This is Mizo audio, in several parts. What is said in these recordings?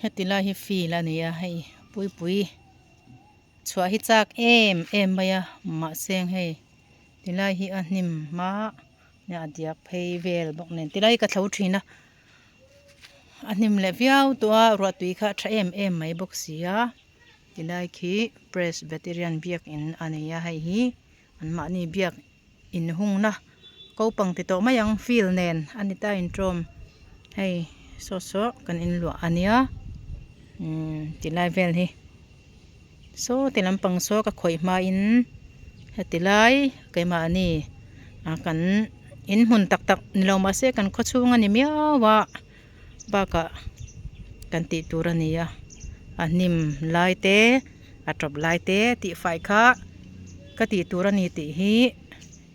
Heti lai hi field a ni a hei puipui chhuah hi chak em em mai a mahse hei tilai hi a hnim hma a diak phei vel bawk nen tilai hi ka thlo thin a a hnim leh viau tawh a ruahtui kha a tha em em mai bawk si a tilai khi presbyterian biakin a ni a hei hi anmahni biak. Inhungna kopang ti tawh mai ang field nen a ni ta intawm hei saw saw kan inluah a nia umm tilai vel hi saw ti lampang saw ka khawih hmain heti lai keimahni ah kan inhmun tak tak ni lo mahse kan khaw chhung a ni miau a bakah kan tih tur a ni a a hnim lai te. A tawp lai te tih fai kha ka tih tur a ni tih hi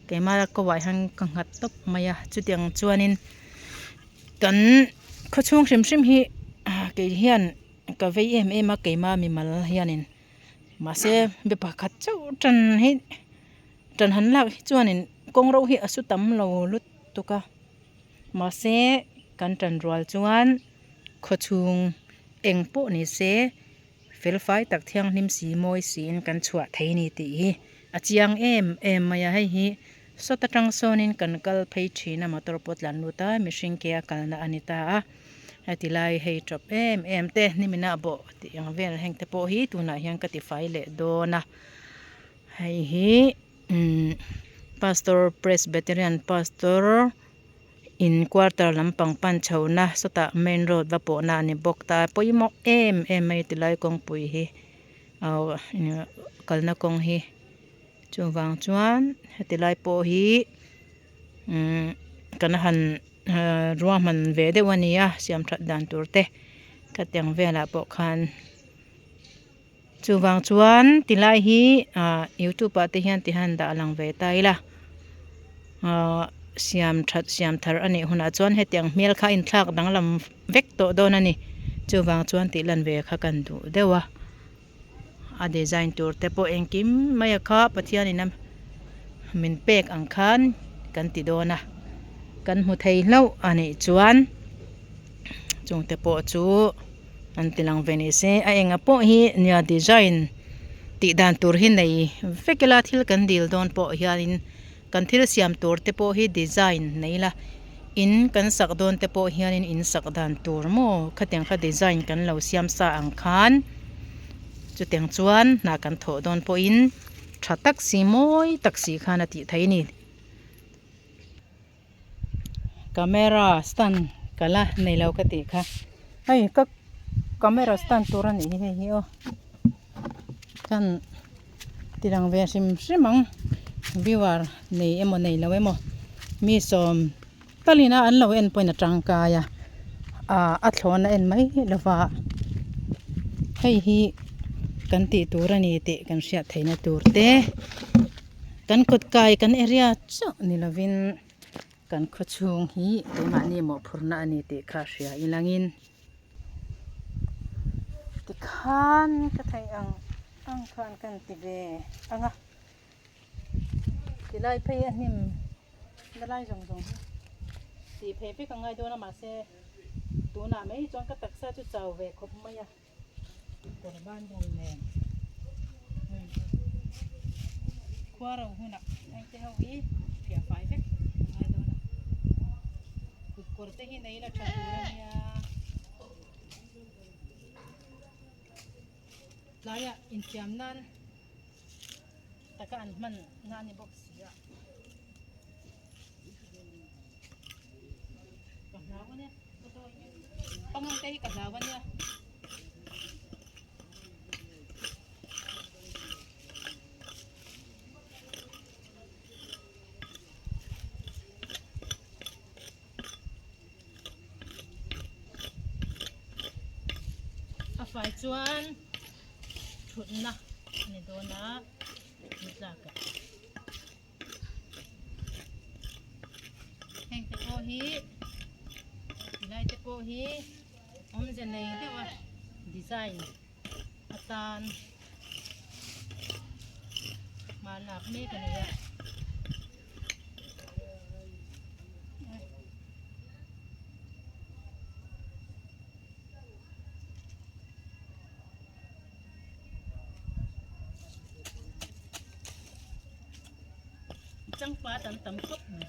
keimah ko ah hian ka nghat tawp mai a chutiang chuanin kan khaw chhung hrim hrim hi kei hian ka vei em em a keimah mimal hianin mahse mi pakhat chauh tan hi tan han lak hi chuanin kawng ro hi a su tam lo lutuk a mahse kan tan rual chuan khaw chhung eng pawh ni se. Felfai tak thianghlim si mawi siin kan chhuah thei ni tih hi a chiang em em mai a, hei hi sawt atang sawnin kan kal phei thin a motor pawh tlan lut a mihring ke a kalna a ni ta a, heti lai hei tawp em em te nimina bawh tih ang vel heng te pawh hi tunah hian ka tifai leh dawn a, hei hi umm pastor presbyterian pastor. In quarter lampang pan chhohna sawtah main road va pawhna a ni bawk ta pawimawh em em mai tilai kawngpui hi auh kalna kawng hi chuvang chuan heti lai pawh hi umm kan han ruahman ve deuh a ni a siam that dan tur te khatiang velah pawh khan. Chuvang chuan tilai hi ah youtube ah te hian ti hian dah lang ve ta ila ah siam that siam thar a nih hunah chuan hetiang hmel kha a inthlak danglam vek tawh dawn a ni chuvang chuan tih lan ve kha kan duh deuh a a design tur te pawh engkim mai a kha Pathian in a min pek ang khan kan ti dawn a kan hmu thei hlauh a nih chuan chungte pawh chu. An ti lang ve ni se a enga pawh hi nia design tih dan tur hi nei vek ila thil kan dil dawn pawh hianin kan thil siam tur te pawh hi design nei ila in kan sak dawn te pawh hianin in sak dan tur maw khatiang kha design kan lo siam sa ang khan chutiang chuan hna kan thawh dawn pawhin tha tak si mawi tak si khan a tih theih a ni. Camera stand ka la nei lo ka tih kha hei ka camera stand tur a nih hi hei hi aw kan ti lang ve hrim hrim ang viewer nei emaw nei lo emaw mi sawm talin a an lo en pawhin a tangkai a ah a thlawn a en mai lova hei hi kan tih tur a ni tih kan hriat theihna tur te. Kan kawt kai kan area chauh ni lovin kan khaw chhung hi keimahni mawhphurhna a ni tih kha hria ilangin tikhan ka theih ang ang khan kan ti ve ang a tilai phei a hnim na lai zawng zawng hi tih phei vek a ngai dawn a mahse tunah mai chuan ka taksa chu chau ve khawp mai a. Kawr ban bul nen hei khua ro hunah hei te ho hi phiah fai vek a ngai dawn a kut kawr te hi nei la tha tur a nia tlaiah infiam nan taka an hman na a ni bawk si a ka hlau a nia. Pangang te hi ka hlau ania. A fai chuan thutna a ni dawn a ni tlak a. Heng te pawh hi tilai te pawh hi awmze nei deuh a design atan hma lak mek a ni a. Changpat an tam khawp mai.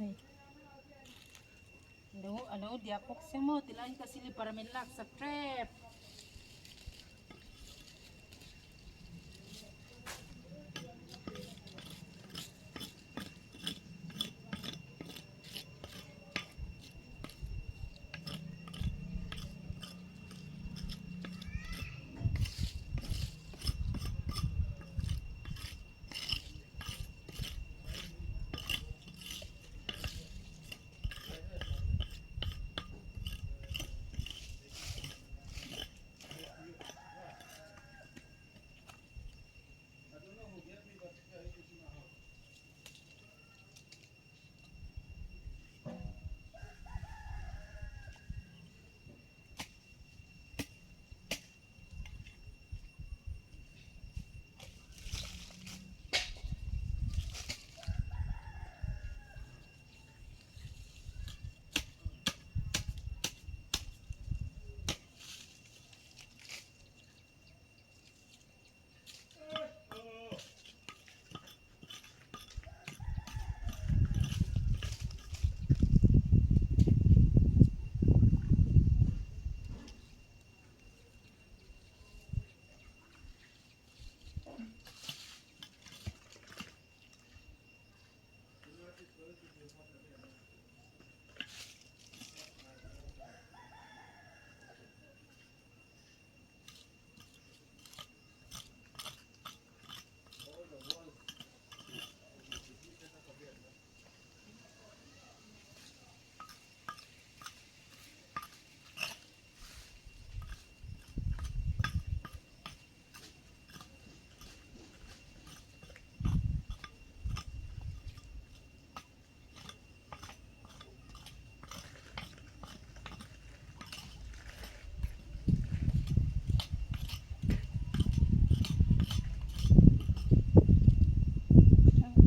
Hei lo a lo diak bawk sia maw tilai hi ka silipar min lak sak tep.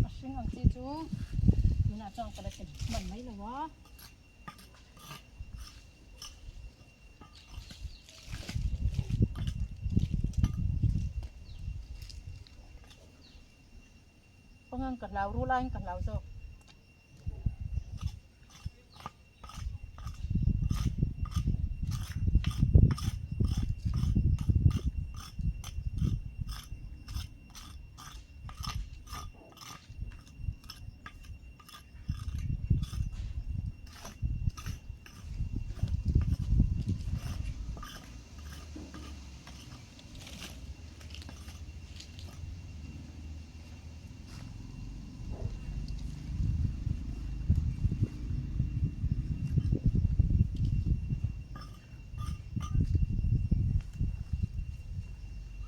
A hring ang chi chu tunah chuan ka la ti hman mai lo a. Pangang ka hlau ru laiin ka hlau zawk.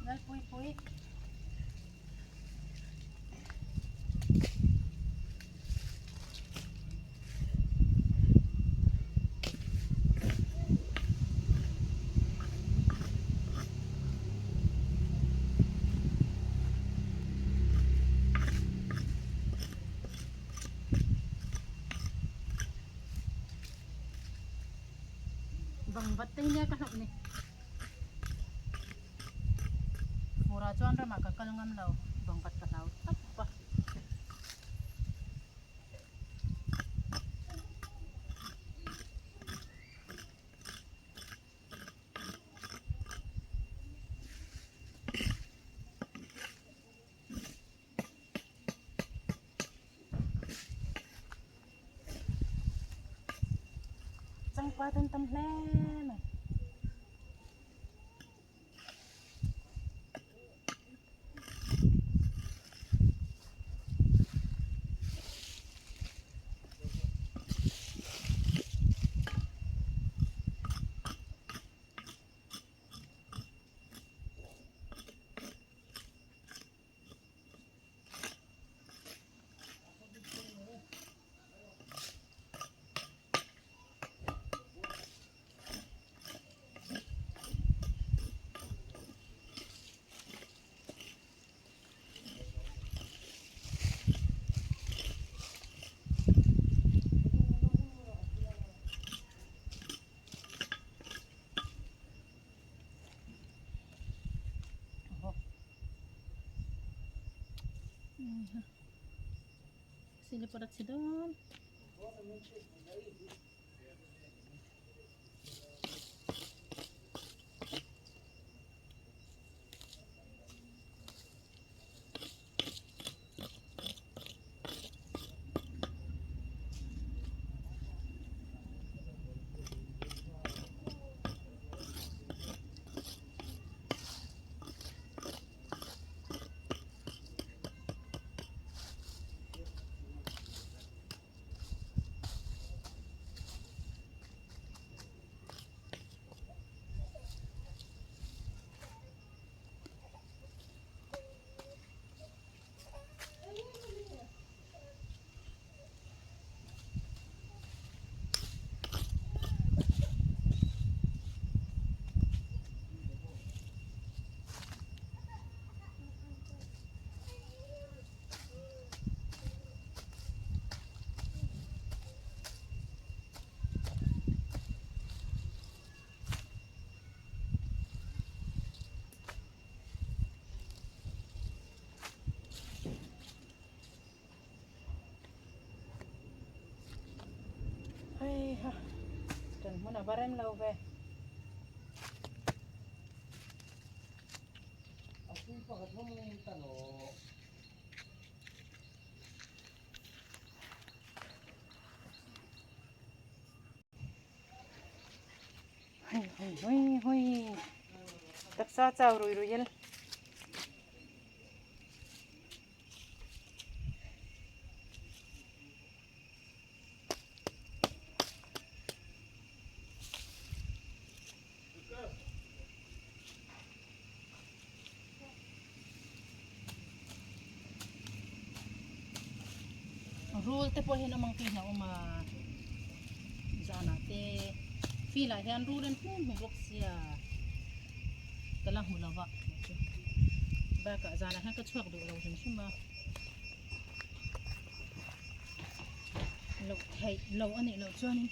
Lalpuipui. Bangvat te hi nia ka hlauh ni. Murah chuan ramah ka kal ngam lo bangvat ka hlau tlat bawk a. Changpat an tam hle mai. Silipar a chhe dawn. Hei ha kan hmun a va rem lo ve. Hei hei hui hui taksa chau rui rui el. Rul te pawh hian awm ang tih hlauh awm a zanah te field ah hian rul an hmu hmu bawk sia ka la hmu lo va bakah zanah hian ka chhuak duh lo hrim hrim a loh theih loh a nih loh chuanin.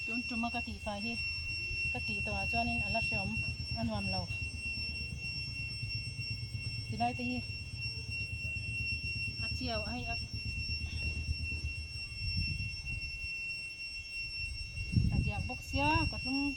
Tun tuma ka tih fai hi ka tih tawh ah chuanin a la hreawm a nuam lo tilai te hi a chiau a hei a a diak bawk sia ka tlung.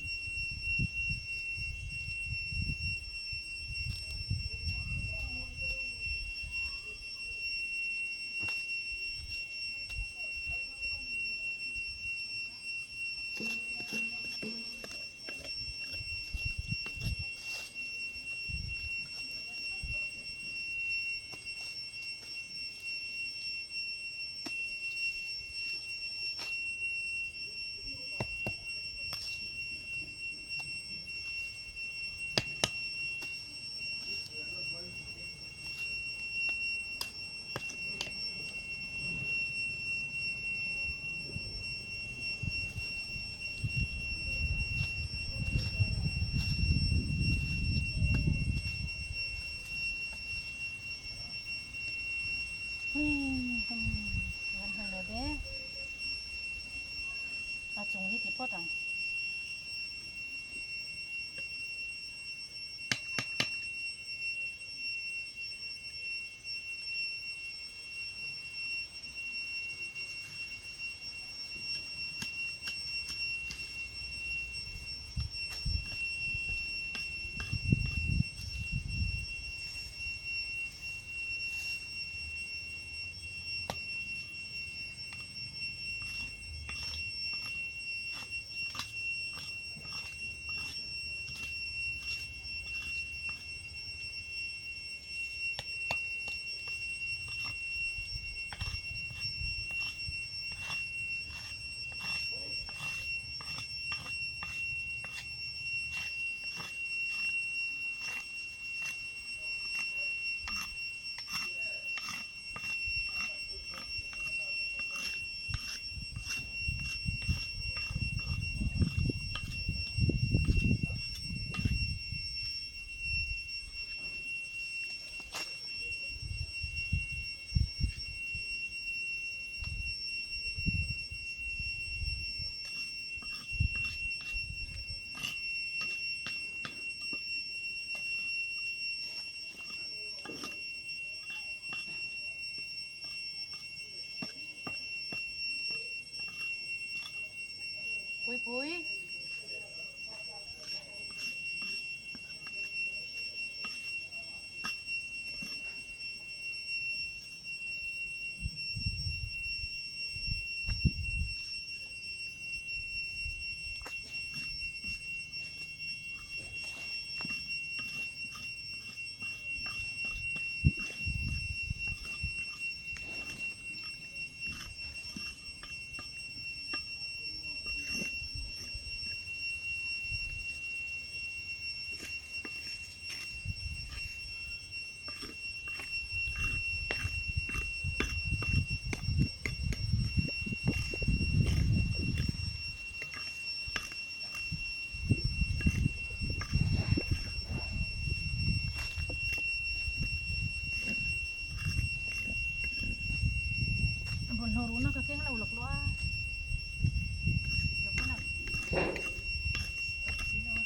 Puipui. Bawlhhlawh ruhna ka keng lo lawk lo a ka vawn a tak si lo a.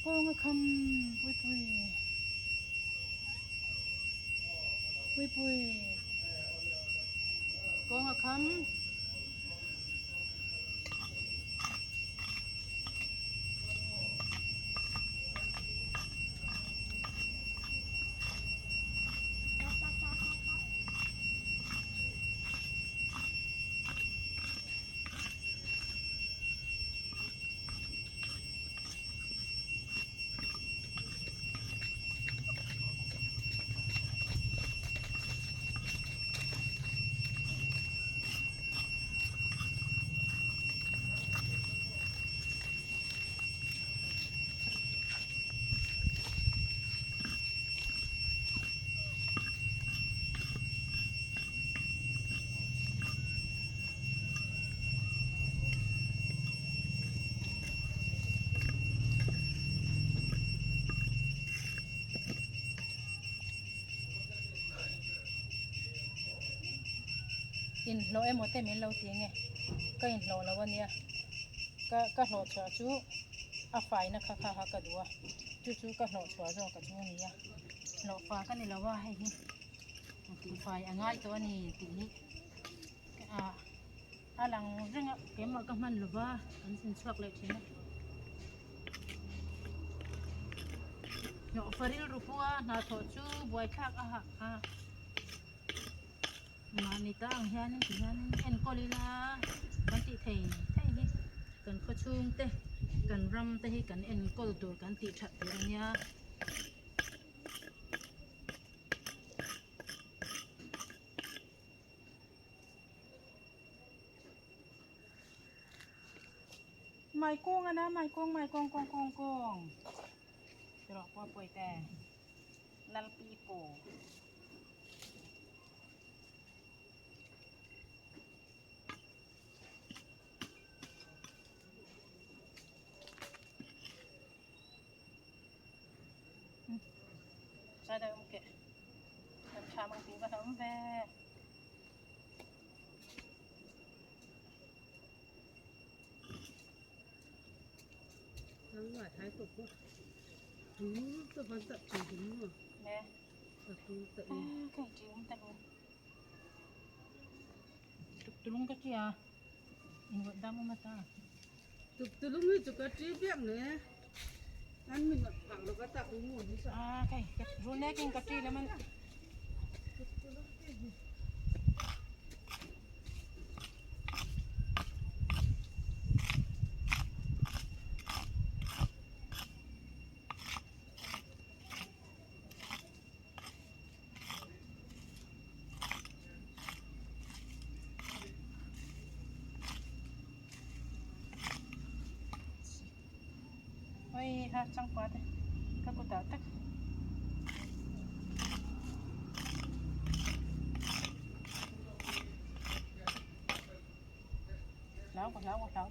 Kawnga kham pui pui pui pui kawnga kham. Inhlawh emaw te min lo ti nge ka inhlawh lo ania ka ka hlawh chhuah chu a faina kha kha kha ka duh a chu chu ka hlawh chhuah zawk a chu a ni a hlawh fa ka ni lo a hei hi tihfai a ngai tawh a ni tih hi ah a lang reng a keimah ka hman lova an inchhuak leh thin a hlawh fa rilru pawha hna thawh chu buaithlak a hah a. Mahni ta ang hianin ti hianin enkawl ila kan tih thei thei hi kan khaw chhung te kan ram te hi kan enkawl tur kan tih that tur a nia. Mai kawng a na mai kawng mai kawng kawng kawng kawng tiraw pawh pawi te lalpi paw. Ra đây ông kệ làm sao bằng tí vào ấm về nè Tulong ka siya. Damo mata. Tulong hi chu ka tri biak ne. An min phak lo ka ta ku ngun hi sa. Ah, kay runeking ka tri naman. Oi ha changkua te ka kutah tak. Hlau ka hlau ka hlau.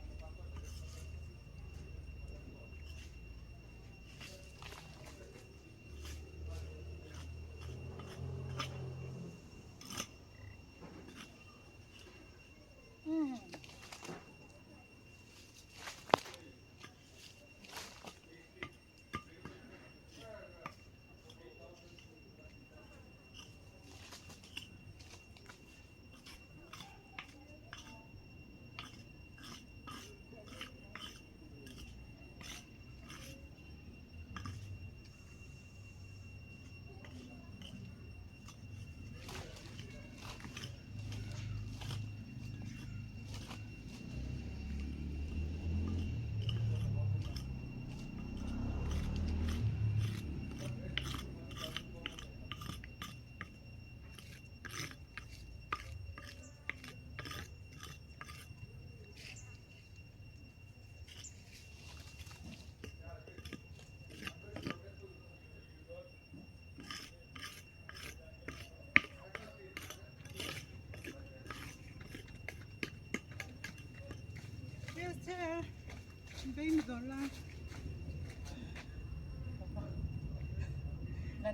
La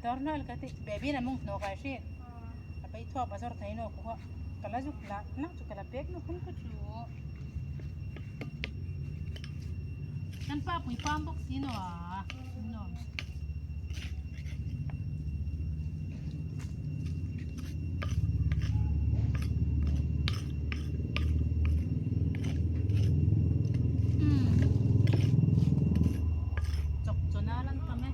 dor na ka ti baby na mung no kai shi a pai thua bazar thai no ko kala juk la na chu kala pek no khun ko chu kan pa pui pam bok si no a no chok chona lan tam e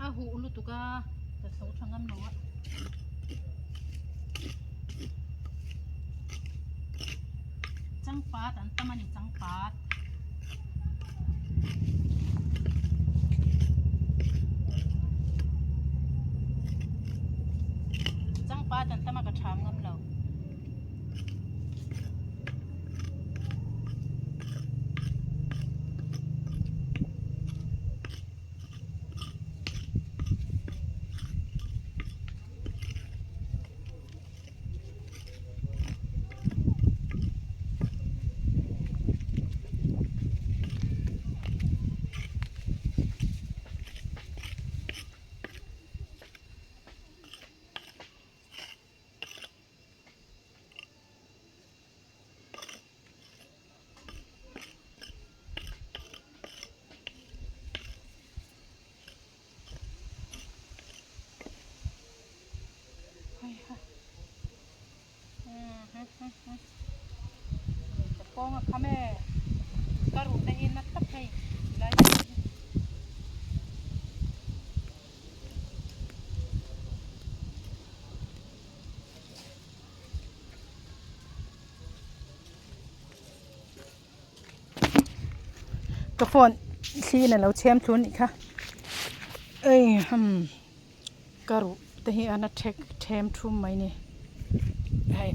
a huh lutuk a ka tho tha ngam lo a. Changpat an tam a ni changpat. Changpat an tam a ka tham ngam lo. Kawnga kham e ka ruh te hi na tak hei tilai hi. Ka phone thli in alo chhem thlun nih kha ei hmm ka ruh te hi a na thek them thum mai ni hei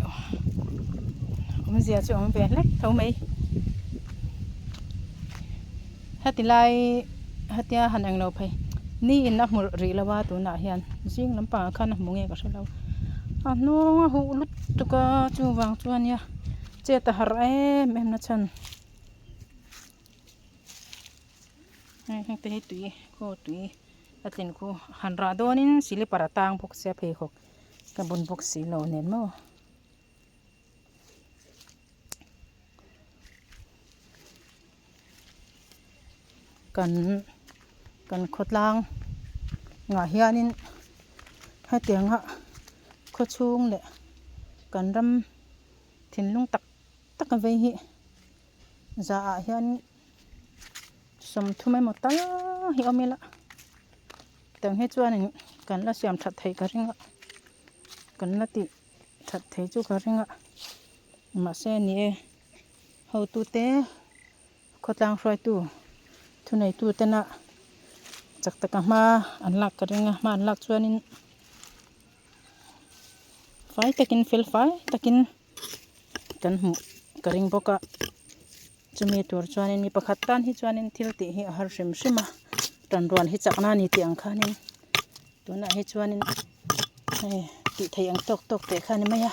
awmzia chu a awm ve hlek tho mai heti lai hetia han englo phei ni in a hmu rih lo a tunah hian zing lampangah khan a hmu nge ka hre lo a hnung a huh lutuk a chuvang chuan nia. Chet a harh em em na chhan hei heng te hi tui khaw tui a tlin khu han rah dawnin silipar a tang bawk sia pheikhawk ka bun bawk si lo nen maw. Kan kan khawtlang ngah hianin hetianga khawchhung leh kan ram. Thinlung tak tak a vei hi za ah hian 30 emaw tal hi awm ila tiang hi chuanin kan la siam that theih ka ring a kan la tih that theih chu ka ring a mahse ni e hotute khawtlang hruaitu thuneitu tena chak taka hma an lak ka ring a hma an lak chuanin. Fai takin fel fai takin kan hmuh ka ring bawk a chumi tur chuanin mi pakhat tan hi chuanin thil tih hi a har hrim hrim a tanrual hi chakna a ni tih ang khanin tunah hi chuanin hei tih theih ang tawk tawk teh kha a ni mai a.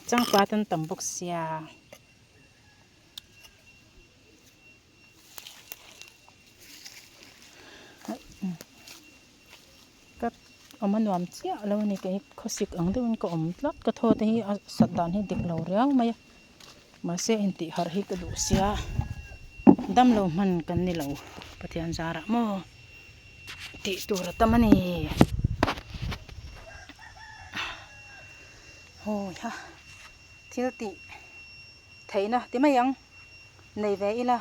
Changpat an tam bawk sia. Ka awm a nuam chiah lo a ni kei khawsik ang deuhin ka awm tlat ka thaw te hi a sat dan hi dik lo riau mai a mahse intih harh hi ka duh sia damlo hman kan ni lo Pathian zarah maw tih tur a tam a ni hawi ha thil tih theihna ti mai ang. Nei ve ila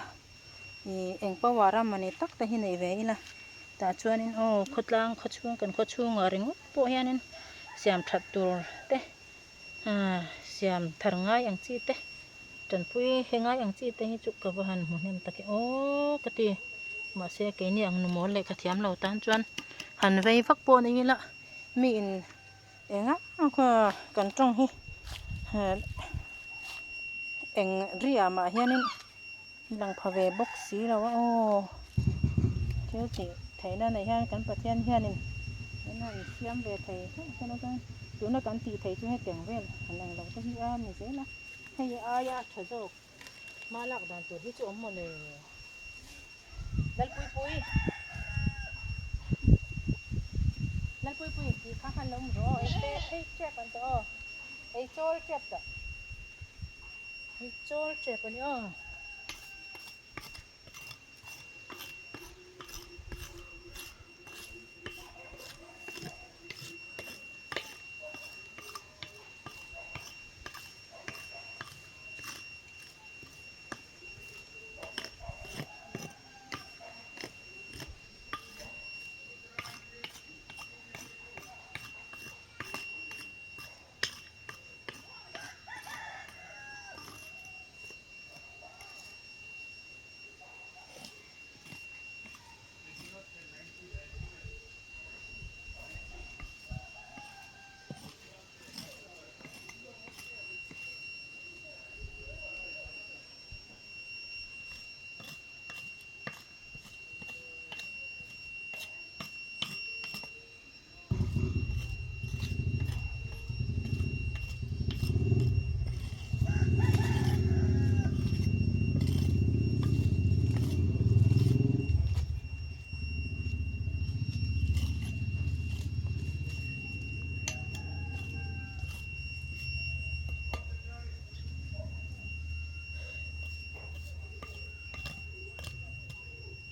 ih eng power a mawni tak te hi nei ve ila tah chuanin aw khawtlang khawchhung kan khawchhungah ringawt pawh hianin siam that tur te ah siam thar ngai ang chi te tanpui he ngai ang chi te hi chu ka va han hmu hnem tak e aw ka ti mahse keini ang nu mawl leh ka thiam lo tan chuan han vei vak pawh ni ila mi in eng a kan tawng hi. Eng riah mah hianin lang pha ve bawk si lo a aw thil tih theihna nei hian kan Pathian hianin min rawn siam ve thei hlauh se la chuan tuna kan tih theih chu hetiang vel han eng lo te hi a ni zel a hei aia tha zawk hma lak dan tur hi chu awm mawle Lalpuipui Lalpuipui tih kha khan lo awm rawh aw ei te ei tep an tawh aw ei chawl tep tawh. Hei chawl tep a ni aw.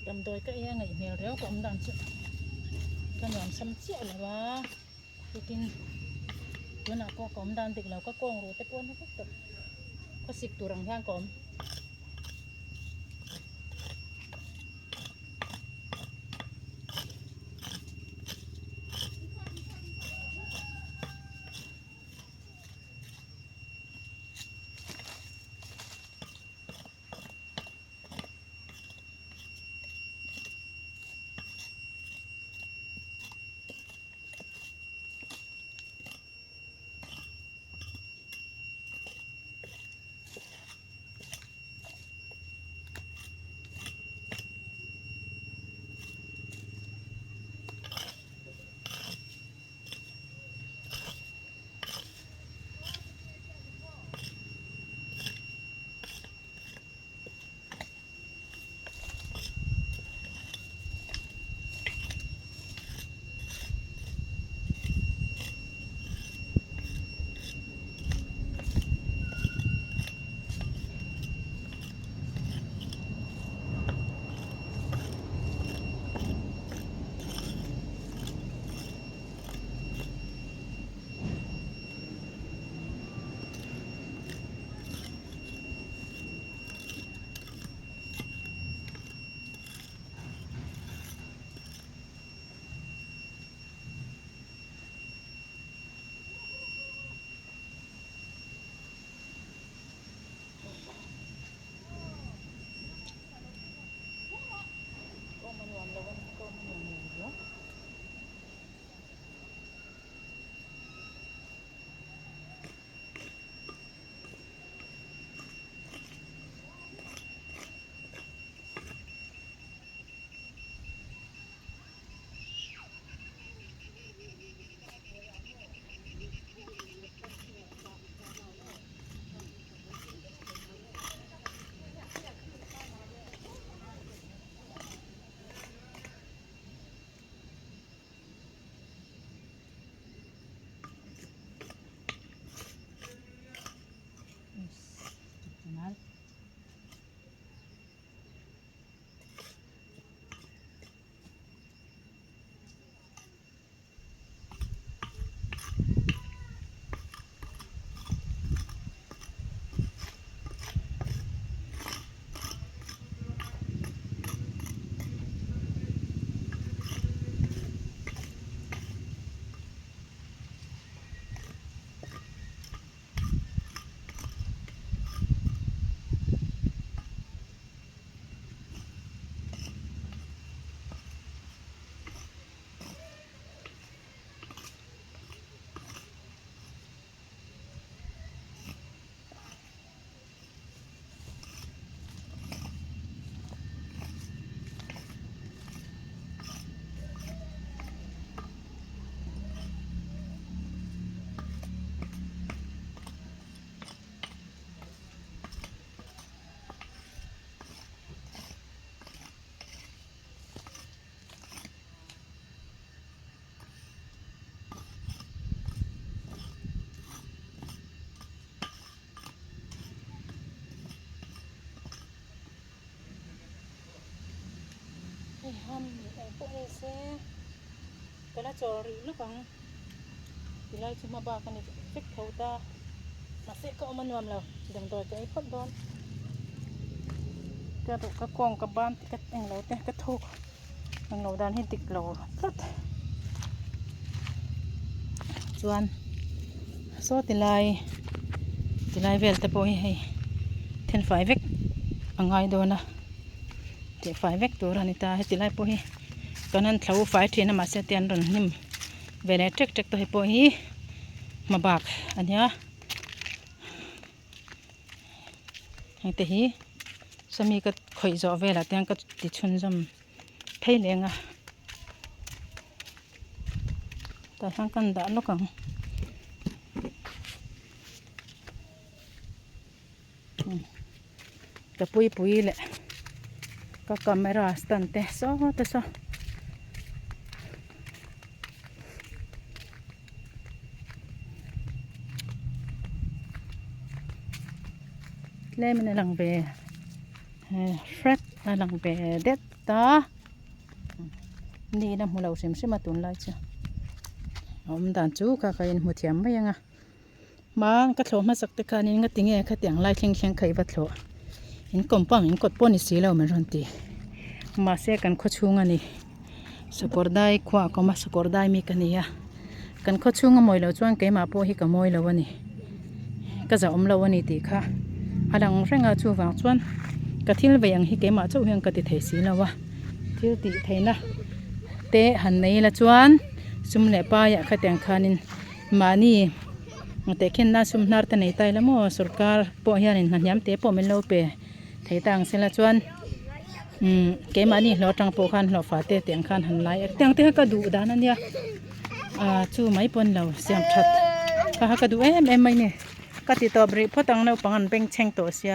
Damdawi ka ei a ngaih hmel riau ka awm dan chu ka nuam sam chiah lo a tukin tunah pawh ka awm dan dik lo ka kawng ruh te pawh a na vek tawh khawsik tur ang hian ka awm. Heihan eng pawh ni se ka la chawl rih lawk ang tilai chu hma bak a ni vek tho ta mahse ka awm a nuam lo damdawi ka ei phawt dawn ka duh ka kawng ka ban te ka englo te ka thuk englo dan hi dik lo tlat chuan saw tilai tilai vel te pawh hi hei thenfai vek a ngai dawn a. Tih fai vek tur a ni ta heti lai pawh hi kan han thlo fai thin a mahse te an rawn hnim ve leh tek tek tawh hei pawh hi hma bak a nia heng te hi sawmi ka khawih zawh velah te hian ka ti chhunzawm phei leh ang a tah hian kan dah lawk ang. Ka puipui leh ka camera stand te saw te saw tlem in a lang ve hret a lang ve det ta ni in a hmu lo hrim hrim a tunlai chu a awm dan chu kha kha in hmu thiam mai ang a. Hma ka thlawh hmasak te khanin nga tinge khatiang lai thleng thleng kha i va thlawh in compound in kawt pawh ni si lo min rawn ti mahse kan khaw chhung a ni sakawr dai khuaah ka awm a sakawr dai mi ka ni a kan khaw chhung a mawi loh chuan keimah pawh hi ka mawi lo a ni ka zahawm lo a ni tih kha a lang reng a chuvang chuan ka thil vei ang hi keimah chauh hian ka ti thei si lo a thil tih theihna te han nei ila chuan sum leh paiah khatiang khanin. Mahni tehkhinna sum hnar te nei ta ila maw sorkar pawh hianin hna hniam te pawh min lo pe thei ta ang sela chuan umm keimahni hlawh atang pawh khan hlawhfa te tih ang khan han lai a tiang te kha ka duh dan ania ah chu mai pawn lo siam that kha kha ka duh em em mai ni ka ti tawp rih phawt ang naupang an bengchheng tawh sia.